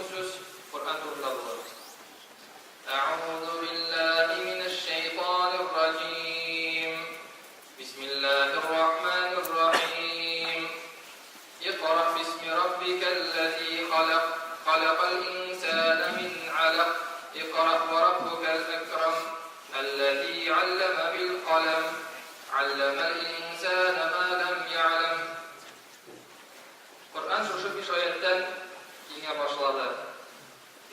Бүгенге сүз Коръән турында булыр. Әгъузу биллаһи минәш-шәйтанир раҗим. Бисмиллаһир рахманир рахим. Икъра бисми раббикәлләзи халак. Халакал инсана мин алак. Икъра ва раббукал әкрам. Әлләзи аллама бил калам. Алламал инсана ма ләм я'лам. Коръән шушы биш аятьтән иңә башлады.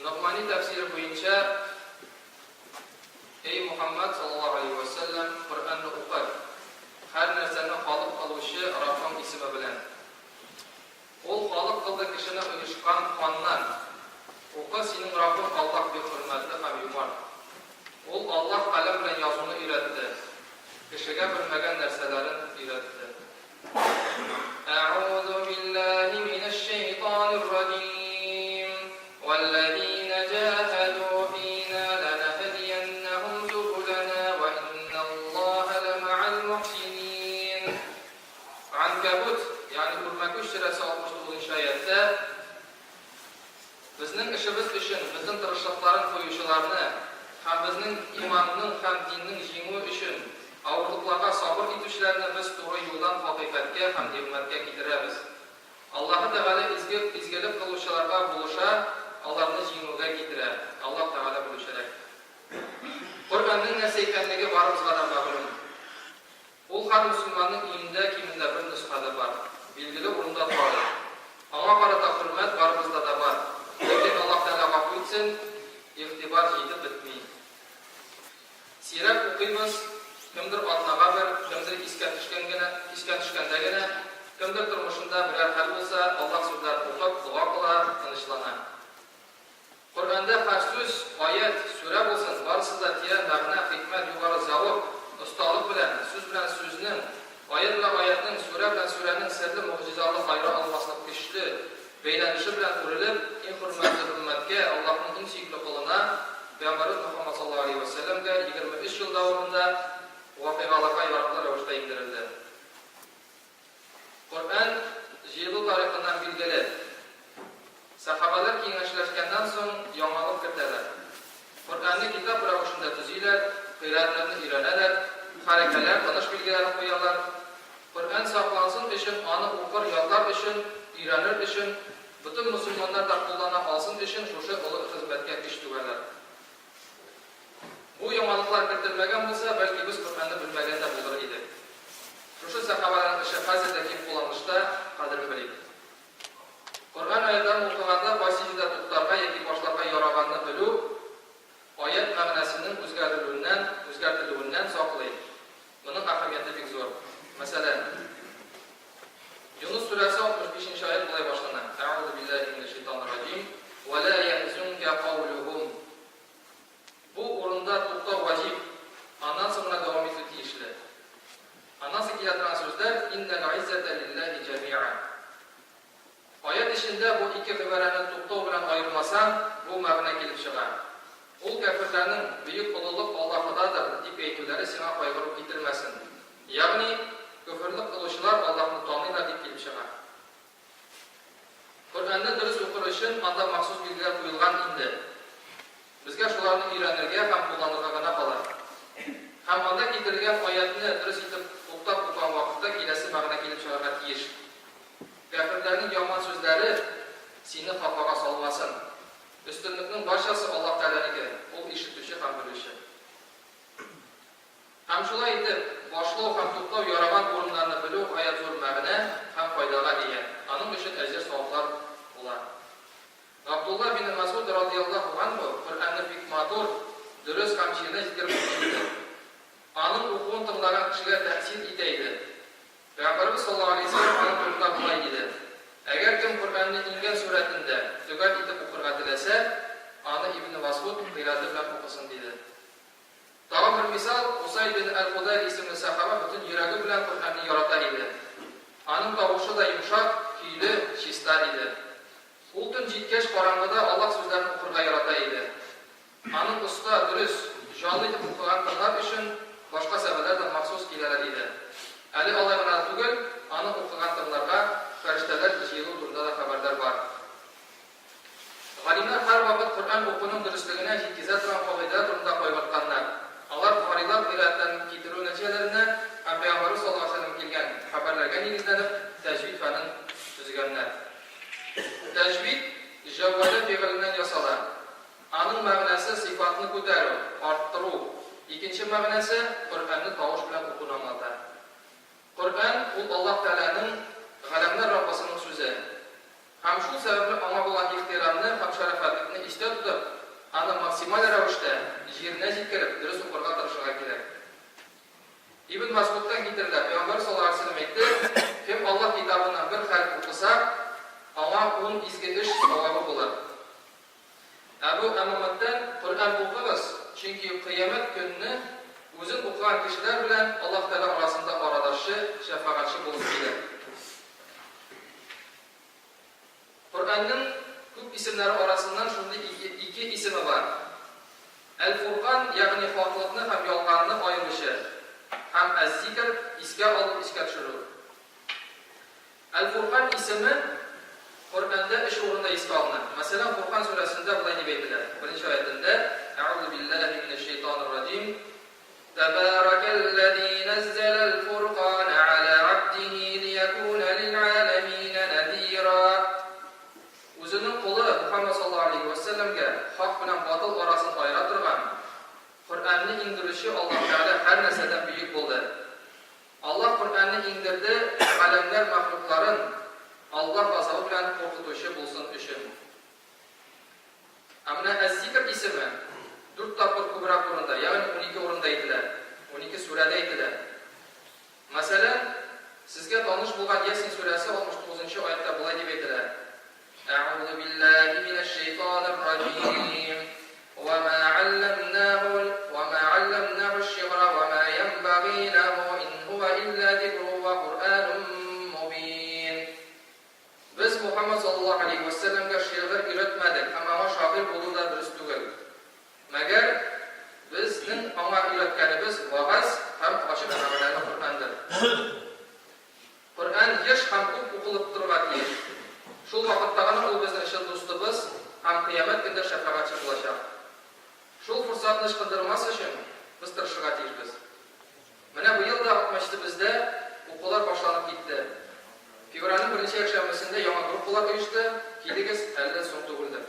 Ногмани тәфсире буенча, Эй Мухаммад, саллаллаһу галәйһи вә сәлләм, Коръәнне укы, һәр нәрсәне халык кылучы Раббың исеме белән. Ул халык кылды кешене оешкан каннан. Укы, синең Раббың Аллаһ бик хөрмәтле һәм юмарт. Ул Аллаһ каләм белән язуны өйрәтте, кешегә белмәгән нәрсәләрен өйрәтте. Әгъузу биллаһи минәш-шәйтанир раҗим. Вәлләзина җаһәдү фина ләнәһдияннәһум субулана вә инналлаһа ләмәгәл мухсинин. Ганкәбут, ягъни Үрмәкүч сүрәсе 69 нчы аятьтә Безнең эшебез өчен бөтен тырышлыкларын куючыларны һәм безнең иманның һәм диннең җиңүе өчен авырлыкларга сабыр итүчеләрне без туры юлдан хакыйкатькә һәм нигъмәткә китерәбез. Аллаһы Тәгалә изге изгелек кылучыларга булыша, аларны җиңүгә китерә. Аллаһ Тәгалә белүчерәк. Коръәннең нәрсә икәнлеге барыбызга да мәгълүм. Ул һәр мөселманның өендә кимендә бер нөсхәдә бар. Билгеле урында тора ул. Аңа карата хөрмәт барыбызда да бар. Ләкин Аллаһ Тәгалә гафу итсен, игътибар җитеп бетми. Сирәк укыйбыз, кемдер атнага бер, кемдер искә төшкән генә, искә төшкәндә генә, кемдер тормышында берәр хәл булса, Аллаһ сүзләрен укып, дога кыла, тынычлана. Коръәндә һәр сүз, аять, сүрә булсын, барысы да тирән мәгънә, хикмәт, югары зәвык, осталык белән, сүз белән сүзнең, аять белән аятьнең, сүрә белән сүрәнең серле, могҗизалы, аера алмаслык көчле бәйләнеше белән үрелеп, иң хөрмәтле өммәткә, Аллаһның иң сөекле колына, Пәйгамбәребез Мөхәммәд саллаллаһу галәйһи вә сәлләмгә 23 ел дәвамында вакыйгаларга яраклы рәвештә иңдерелде. Коръән җыелу тарихыннан билгеле, сәхабәләр киңәшләшкәннән соң яңалык кертәләр. Коръәнне китап рәвешендә төзиләр, кыйраәтләрне өйрәнәләр, хәрәкәләр, тыныш билгеләрен куялар. Коръән саклансын өчен, аны укыр, ятлар өчен, өйрәнер өчен, бөтен мөселманнар да куллана алсын өчен шушы олы хезмәткә көч түгәләр. Бу яңалыклар кертелмәгән булса, бәлки без Коръәнне белмәгән дә булыр идек. Шушы сәхабәләрнең эше хәзер дә киң кулланышта, кадерен белик. Коръән аятьләрен укыганда кайсы җирдә туктарга яки башларга яраганны белү аять мәгънәсенең үзгәрелүеннән, үзгәртелүеннән саклый. Моның әһәмияте бик зур. Мәсәлән, Юныс сүрәсе 65 нче аять болай башлана, Әгъузу биллаһи минәш шәйтанир раҗим, Вә лә яхзунка каулүһум. Бу урында туктау ваҗиб, аннан соң гына дәвам итү тиешле. Аннан соң килә торган сүзләр, Иннәл гыйззәтә лиллаһи җәмиа. Аять эчендә бу ике гыйбарәне туктау белән аермасаң, бу мәгънә килеп чыга, Ул кяферләрнең, Бөек олылык Аллаһыдадыр, дип әйтүләре сиңа кайгыру китермәсен. Ягъни, көферлек кылучылар Аллаһны таныйлар дип килеп чыга. Коръәнне дөрес укыр өчен анда махсус билгеләр куелган инде. Безгә шуларны өйрәнергә һәм кулланырга гына кала. Һәм анда китерелгән аятьне дөрес итеп туктап укыган вакытта киләсе мәгънә килеп чыгарга тиеш. Кяферләрнең яман сүзләре сине хафага салмасын. Өстенлекнең барчасы Аллаһ Тәгаләнеке, Ул Ишетүче һәм Белүче. Һәм шулай итеп, башлау һәм туктау яраган урыннарны белү гаять зур мәгънә һәм файдага ия, аның өчен әҗер-саваплар була. Габдулла бин Мәсгуд радыяллаһу ганһу Коръәнне бик матур, дөрес һәм җиренә җиткереп укый иде. Аның укуын тыңлаган кешегә тәэсир итә иде. Пәйгамбәребез саллаллаһу галәйһи ва сәлләм аның турында болай диде, Әгәр кем Коръәнне иңгән сурәтендә, төгәл итеп укырга теләсә, аны Ибне Мәсгуд кыйрате белән укысын, диде. Тагын бер мисал, Усайд бин әл-Худайр исемле сәхаба бөтен йөрәге белән Коръәнне ярата иде. Аның тавышы да йомшак, көйле, чиста иде. Ул төн җиткәч, караңгыда Аллаһ сүзләрен укырга ярата иде. Аның оста, дөрес, җанлы итеп укыган тыңлар өчен башка сәбәләр дә махсус киләләр иде. Әле алай гына да түгел, аның укыган тыңларга фәрештәләр җыелу турында да хәбәрләр бар. Галимнәр. кагыйдәләргә нигезләнеп, тәҗвид фәнен төзегәннәр. Тәҗвид җәүвәдә фигыленнән ясала. Аның мәгънәсе, сыйфатны күтәрү, арттыру. Икенче мәгънәсе, Коръәнне тавыш белән укуны аңлата. Коръән, ул Аллаһ Тәгаләнең, Галәмнәр Раббысының сүзе. Һәм шул сәбәпле аңа булган ихтирамны һәм шәрәфәтлекне истә тотып, аны максималь рәвештә, җиренә җиткереп, дөрес укырга тырышырга кирәк. Ибн Мәсгудтан китерелә, Пәйгамбәр саллаллаһу галәйһи ва сәлләм әйтте, Кем Аллаһ китабыннан бер хәреф укыса, аңа ун изге эш савабы булыр. Әбү Әмамәттән, Коръән укыгыз, чөнки Кыямәт көнне үзен укыган кешеләр белән Аллаһ Тәгалә арасында арадашчы, шәфәгатьче булып килер. Коръәннең күп исемнәре арасыннан шундый ике ике исеме бар. Әл-Фуркан, ягъни хаклыкны һәм ялганны аеручы, һәм Әз-Зикр, искә алу, искә төшерү. Әл-Фуркан исеме Коръәндә өч урында искә алына. Мәсәлән, Фуркан сүрәсендә болай дип әйтелә, беренче аятендә, Әгъузу биллаһи минәш-шәйтанир-раҗим, Тәбарәкәлләзи нәззәләл-фуркана галә габдиһи лиякүнә лил-галәминә нәзира. Үзенең колы Мөхәммәд саллаллаһу галәйһи вә сәлләмгә хак белән батыл арасын аера торган Коръәнне иңдерүче Аллаһ Тәгалә һәр нәрсәдән бөек булды. Аллаһ Коръәнне иңдерде галәмнәр мәхлукларын Аллаһ газабы белән куркытучы булсын өчен. Ә менә Әз-Зикр исеме дүрт тапкыр күбрәк урында, ягъни 12 урында әйтелә, 12 сүрәдә әйтелә. Мәсәлән, сезгә таныш булган Ясин сүрәсе 69 нчы аятьтә болай дип әйтелә, Әгъузу биллаһи минәш-шәйтанир раҗим. Ва ма алламнаху ва ма алламнаху аш-шигъра ва ма янбагый лаху ин һуа илля зикрун ва Куръанун мубин. Без Мухаммад саллаллаһу галәйһи вә сәлләмгә шигырь өйрәтмәдек һәм аңа шагыйрь булу да дөрес түгел. Мәгәр безнең аңа өйрәткәнебез вәгазь һәм ачык мәгънәле Коръәндер. Коръән еш һәм күп укылып торырга тиеш. Шул вакытта гына ул безнең чын дустыбыз һәм Кыямәт көндә шәфәгатьче булачак. Шул форсатны ычкындырмас өчен без тырышырга тиешбез. Менә быел да мәчетебездә укулар башланып китте. Февральнең беренче якшәмбесендә яңа группалар оешты, килегез, әле дә соң түгелдер.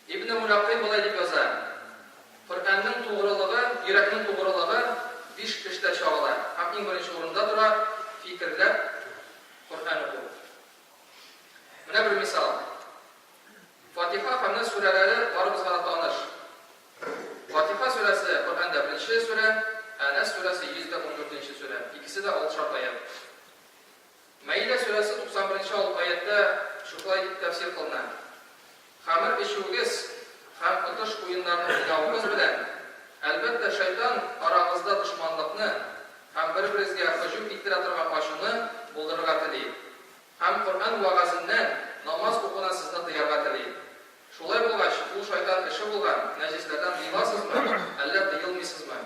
Ибне Мулякый болай дип яза, Коръәннең тугрылыгы, йөрәкнең тугрылыгы биш эштә чагыла һәм иң беренче урында тора, фикерләп Коръән уку. Менә бер мисал. Фатиха һәм Нәс сүрәләре барыбызга да таныш. Фатиха сүрәсе Коръәндә беренче сүрә, ә Нәс сүрәсе 114 нче сүрә. Икесе дә алтышар аять. Мәидә сүрәсе 91 нче аятьтә шушылай дип тәфсир кылына, Хәмер эчүегез һәм отыш уеннарны уйнавыгыз белән, әлбәттә, шайтан арагызда дошманлыкны һәм бер-берегезгә һөҗүм иттерә торган ачуны булдырырга тели һәм Коръән вәгазеннән, намаз укудан сезне тыярга тели. Шулай булгач, ул шайтан эше булган нәҗесләрдән тыеласызмы, әллә тыелмыйсызмы?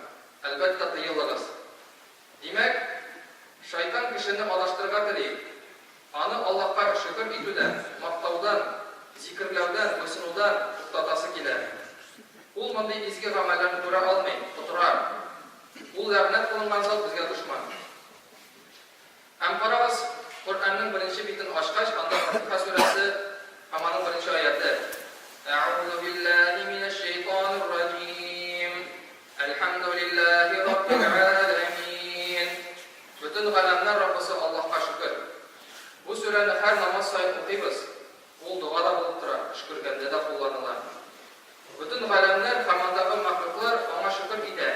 Әлбәттә, тыелыгыз. Димәк, шайтан кешене адаштырырга тели. Аны Аллаһка шөкер итүдән, мактаудан, зикерләүдән, буйсынудан туктатасы килә. Ул мондый изге гамәлләрне күрә алмый, котыра. Ул ләгънәт кылынган зат безгә дошман. Һәм карагыз, Коръәннең беренче битен ачкач, анда Фатиха сүрәсе һәм аның беренче аяте, Әгъузу биллаһи минәш-шәйтанир раҗим. Әлхәмдүлилләһи раббил галәмин. Бөтен галәмнәр Раббысы Аллаһка шөкер. Бу сүрәне һәр намаз саен укыйбыз. Ул дога да булып тора, өшкергәндә дә кулланыла. Бөтен галәмнәр һәм андагы мәхлуклар аңа шөкер итә.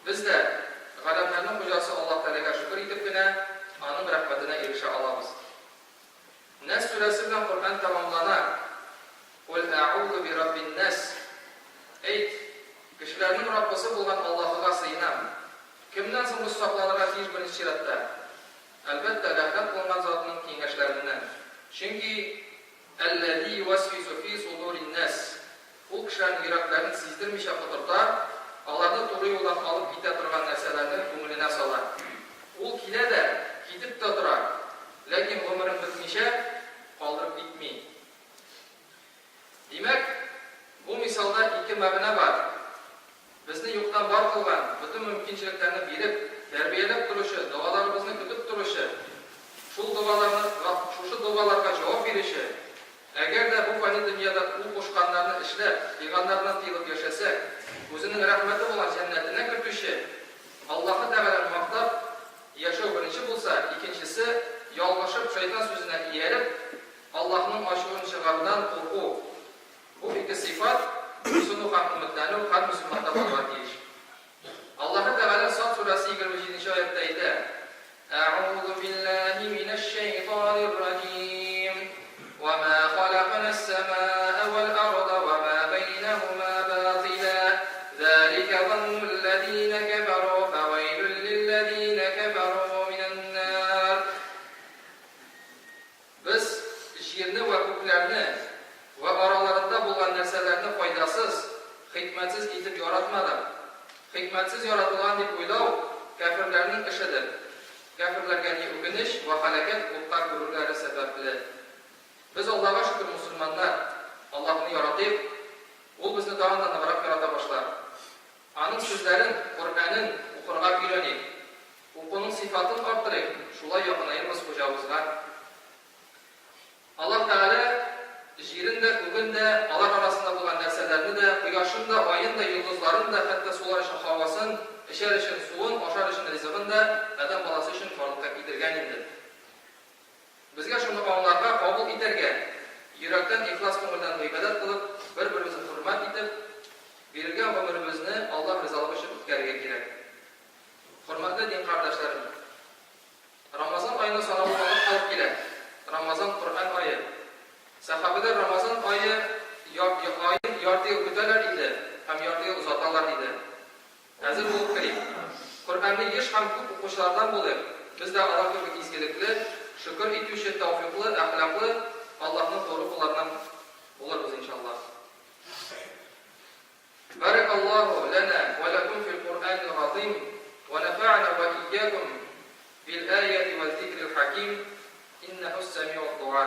Без дә, галәмнәрнең хуҗасы Аллаһ Тәгаләгә шөкер итеп кенә, аның рәхмәтенә ирешә алабыз. Нәс сүрәсе белән Коръән тәмамлана, Куль әгъузу би раббин нәс, Әйт, кешеләрнең Раббысы булган Аллаһыга сыенам. Кемнән соң без сакланырга тиеш беренче чиратта? Әлбәттә, ләгънәт кылынган затның киңәшләреннән. Чөнки, Әлләзи ювәсвису фи судурин нәс, Ул кешеләрнең йөрәкләрен сиздермичә котырта, аларны туры юлдан алып китә торган нәрсәләрне күңеленә сала. Ул килә дә, китеп тә тора, ләкин гомерең бетмичә, калдырып китми. Димәк, бу мисалда ике мәгънә бар, безне юктан бар кылган, бөтен мөмкинчелекләрне биреп, тәрбияләп торучы, догаларыбызны көтеп. әйтә, Әгъузу биллаһи минәш-шәйтанир раҗим. Ва ма халакнас-самаа вал-арда ва ма бәйнәһума батила. Залика заннулләзина кәфәру фәвәйлүл лилләзина кәфәру минән-нар. Без җирне вә күкләрне вә араларында булган нәрсәләрне файдасыз, хикмәтсез итеп яратмадык. Хикмәтсез яратылган дип уйлау, кяферләрнең эшедер. Кяферләргә ни үкенеч вә һәлакәт утта күрүләре сәбәпле. Без Аллага шөкер мусульманнар, Аллаһны яратыйк, Ул безне тагын да ныграк ярата башлар. Аның сүзләрен, Коръәнен, укырга өйрәник. Укуның сыйфатын арттырыйк, шулай якынаербыз Хуҗабызга. Аллаһ Тәгалә җирен дә, күген дә, алар арасында булган нәрсәләрне дә, кояшын да, аен да, йолдызларын да, хәтта сулар өчен һавасын, эчәр өчен суын, ашар өчен ризыгын да адәм баласы өчен барлыкка китергән инде. Безгә шуны аңларга, кабул итәргә, йөрәктән, ихлас күңелдән гыйбадәт кылып, бер-беребезне хөрмәт итеп, бирелгән гомеребезне Аллаһ ризалыгы өчен үткәрергә кирәк. Хөрмәтле дин кардәшләрем! Рамазан аена санаулы вакыт калып килә. Рамазан, Коръән ае. Сәхабәләр Рамазан ае аен ярты ел көтәләр иде һәм ярты ел озаталар иде. Әзер булып керик. Коръәнне еш һәм күп укучылардан булыйк, без дә алар кебек изгелекле, шөкер итүче, тәүфыйклы, әхлаклы, Аллаһның туры кулларыннан булырбыз, иншаллаһ. Бәрәкаллаһу ләнә вә ләкүм фил Куръәнил газыйм вә нәфәгънә вә иякүм бил аяти вәз-зикрил хәким, иннәһүс-сәмиуд-дуа.